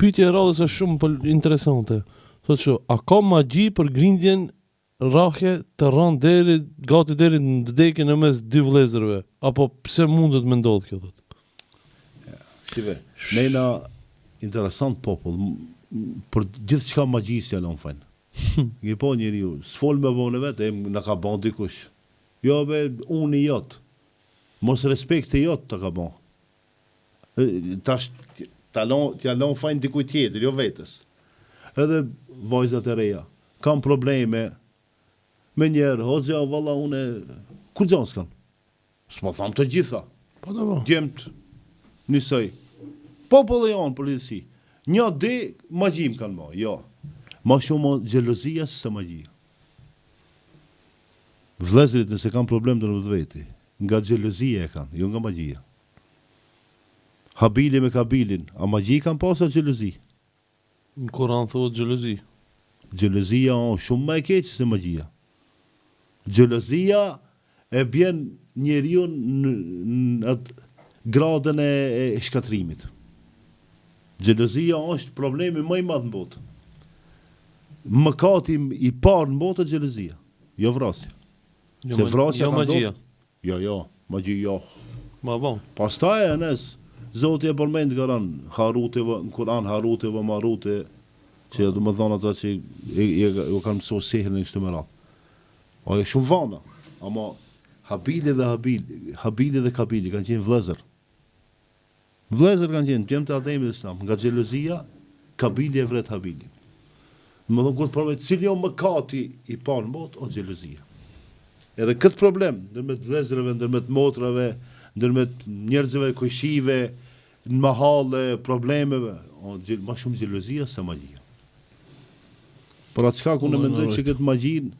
Pyetja e radhës është shumë pol- interesante. Thotë kështu, a ka magji për grindjen rrahje të rëndë deri gati deri në vdekje në mes dy vëllezërve? Apo pse mundet me ndodh kjo thotë? Shive, ne jena interesant popull, për gjithçka magjisë ja lon fajin. Një po njeriu, s'fol me babën e vet, e na ka ba dikush. Jo be, uni jot. Mos respekti jot të ka ba. Tash ta lon, t'ja lon fajin dikujt tjetër, jo vetes. Edhe vajzat e reja kanë probleme me njerë, hoxha, valla une, kurgjo s'kan. S'po tham të gjitha. Po do po. Djemt njësoj. Populli jonë përgjithësi. Një dy magji më kanë ba, jo. Ma shumë o xhelozia se sa magjia. Vëllezërit nëse kanë problem ndërmjet veti, nga xhelozia e kanë, jo nga magjia. Habili me Kabilin, a magji kanë pas a xhelozi? Në Kuran thuhet xhelozi. Xhelozia është shumë më e keqe se magjia. Xhelozia e bjen njeriun në atë gradën e, e shkatrimit. Xhelozia është problemi më i madh në botë. Mëkati i parë në botë është xhelozia, jo vrasja. Jo, Se vrasja jo ka magjia. ndodhur. Jo, jo, magji jo. Ma bon. Pastaj Enes, Zoti e përmend në Kur'an, Haruti ve në Kur'an Haruti ve Maruti, që do të thonë ata që e, e, ju kanë mësuar sihrin e kështu me radhë. Ajo shumë vana, ama Habili dhe Habili, Habili dhe Kabili kanë qenë vëllezër. Vëllezër kanë qenë, djem të Ademit alejhi selam, nga xhelozia Kabili e vret Habilin. Domethënë kur përmend cili o mëkati i parë në botë, o xhelozia. Edhe këtë problem ndërmjet vëllezërve, ndërmjet motrave, ndërmjet njerëzve, kojshive, në mahalle, problemeve, o ma shumë xhelozia se magjia. Por atë çka ku ne mendoj që këtë magjinë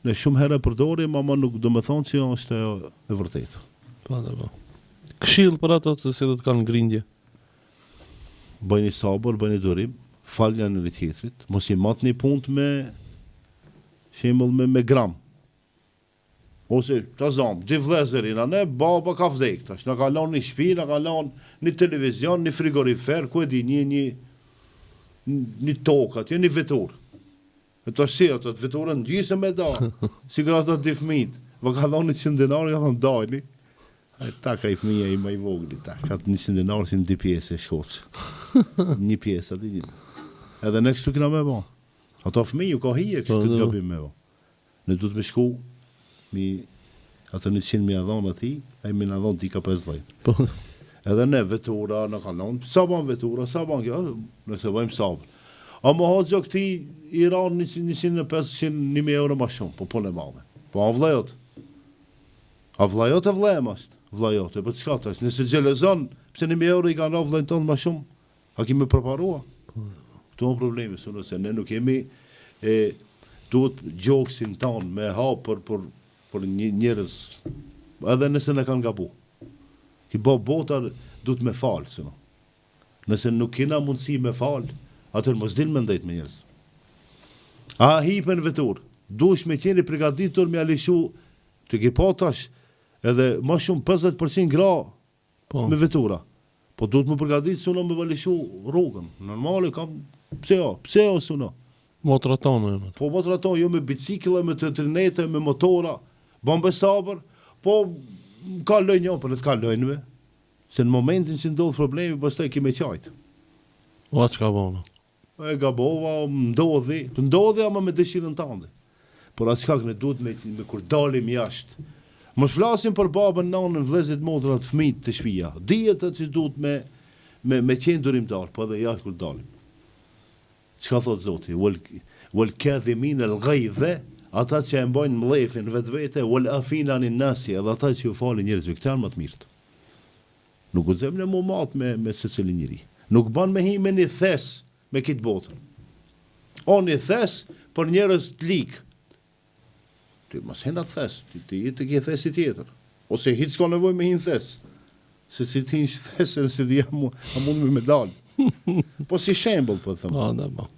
Ne shumë herë e përdorim, ama nuk do me thonë që është e, e vërtetë. Po, po, po. Këshill për ato të cilët kanë grindje. Bëjni sabër, bëjni durim, falni njëri tjetrit, mos i matni punët me shembull me me gram. Ose ta zam, dy vëllezër jena ne, baba ka vdek tash, na ka lënë një shtëpi, na ka lënë një televizion, një frigorifer, ku e di, një një një tokë atje, një veturë. E tash si ato të veturën gjysë me da. Sikur ato dy fëmijët. Po ka dhënë 100 dinar, ka thënë dajni. Ai tak ai fëmija i më i vogli, tak atë 100 dinar si në dy pjesë e shkoc. Një pjesë aty një. Edhe ne kështu kena me bo. Ato fëmijë ju ka hije kështu këtë gabim me bo. Ne duhet me shku mi ato 100 me ia dhon atij, ai me na dhon dika 50. Po. Edhe ne vetura na kanë lënë, sa ban vetura, sa ban kjo, nëse bëjmë sabër. Ama hoxha këtij i ranë 100, 500, 1000 euro ma shumë, po punë e madhe. Po a vlla jot? A vlla jot e vlla jem është? Vlla jot, e po çka tash, nëse xhelozon, pse 1000 euro i kanë ra vllait tënd ma shumë, A kemi përparua? Këtu është problemi, se nëse ne nuk jemi e duhet gjoksin tonë me hap për për për një njerëz, edhe nëse na kanë gabu. Ki bo bota duhet me fal, se no. Nëse nuk kena mundësi me fal, atëherë mos dil me ndejt me njerëz. A hipe në veturë, duhesh me qenë i përgatitur me ia lëshu, të ki pa tash, edhe ma shumë 50% gra Po. Me vetura. Po duhet me përgatit se unë me va lëshu rrugën. Normale kam pse jo, pse jo se unë. Motra tonë janë. Po motra tonë jo me bicikla, me trotinete, me motora. Bon be sabër, po kalojnë jo, po le të kalojnë be. Se në momentin që ndodh problemi, pastaj ki me qajt. O çka bona. E gabova, ndodhi, të ndodhi ama me dëshirën tënde. Por atë çka ne duhet me, me kur dalim jashtë. Mos flasim për babën, nanën, vëllezërit, motrat, fëmijët te shtëpia. Dihet atë që duhet me me me qenë durimtar, po edhe jashtë kur dalim. Çka thot Zoti? Wal wal kadhimin al ghaidhe, ata që e mbajnë mllefin vetvete, wal afina anin nasi, edhe ata që ju falin njerëzve, këta janë më të mirët. Nuk guxojmë ne mu mat me me secilin njeri. Nuk ban me hi me një thes me kitë botën. O një thes për njerëz të lig. Ti mos hin atë thes, ti ti ti ke thesi tjetër. Ose hiç s'ka nevojë me hin thes. Se si ti hin thes se di a mund me me dal. Po si shembull po them. Po, da, po.